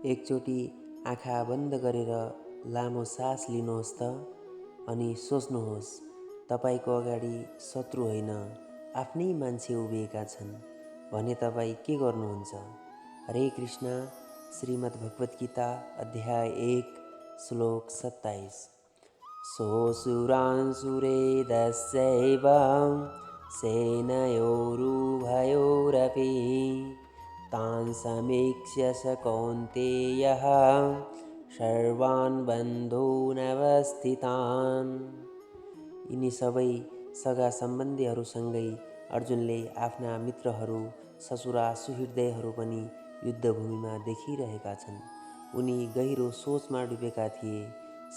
एकचोटि आँखा बन्द गरेर लामो सास लिनुहोस् त अनि सोच्नुहोस्, तपाईँको अगाडि शत्रु होइन, आफ्नै मान्छे उभिएका छन् भने तपाईँ के गर्नुहुन्छ? हरे कृष्ण। श्रीमद् भगवत गीता अध्याय 1 श्लोक 27। सोऽसुरांसुरेदस्यैव सेनयोरुभयोरपि तान् समीक्ष्य स कौन्तेयः सर्वान् बन्धूनवस्थितान्। यिनी सबै सगा सम्बन्धीहरूसँगै अर्जुनले आफ्ना मित्रहरू, ससुरा सुहृदयहरू पनि युद्धभूमिमा देखिरहेका छन्। उनी गहिरो सोचमा डुबेका थिए।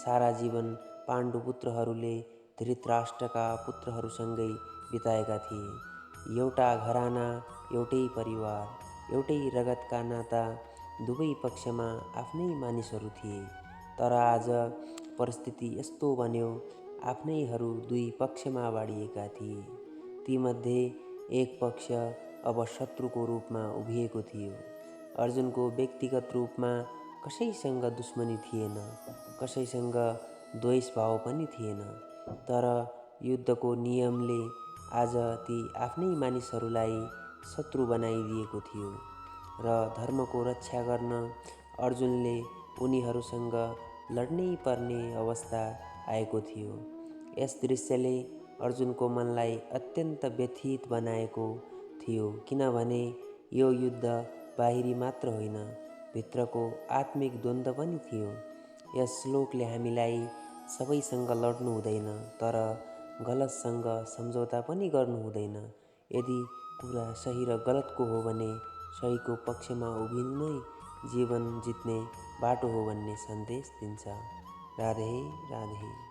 सारा जीवन पाण्डुपुत्रहरूले धृतराष्ट्रका पुत्रहरूसँगै बिताएका थिए। एउटा घराना, एउटै परिवार, एउटै रगतका नाता, दुवै पक्षमा आफ्नै मानिसहरू थिए। तर आज परिस्थिति यस्तो बन्यो, आफ्नैहरू दुई पक्षमा बाँडिएका थिए। तीमध्ये एक पक्ष अब शत्रुको रूपमा उभिएको थियो। अर्जुनको व्यक्तिगत रूपमा कसैसँग दुश्मनी थिएन, कसैसँग द्वेष भाव पनि थिएन। तर युद्धको नियमले आज ती आफ्नै मानिसहरूलाई शत्रु बनाइदिएको थियो र धर्मको रक्षा गर्न अर्जुनले उनीहरूसँग लड्नै पर्ने अवस्था आएको थियो। यस दृश्यले अर्जुनको मनलाई अत्यन्त व्यथित बनाएको थियो, किनभने यो युद्ध बाहिरी मात्र होइन, भित्रको आत्मिक द्वन्द्व पनि थियो। यस श्लोकले हामीलाई सबैसँग लड्नु हुँदैन, तर गलतसँग सम्झौता पनि गर्नु हुँदैन। यदि कुरा सही र गलतको हो भने सहीको पक्षमा उभिनु नै जीवन जित्ने बाटो हो भन्ने सन्देश दिन्छ। राधे राधे।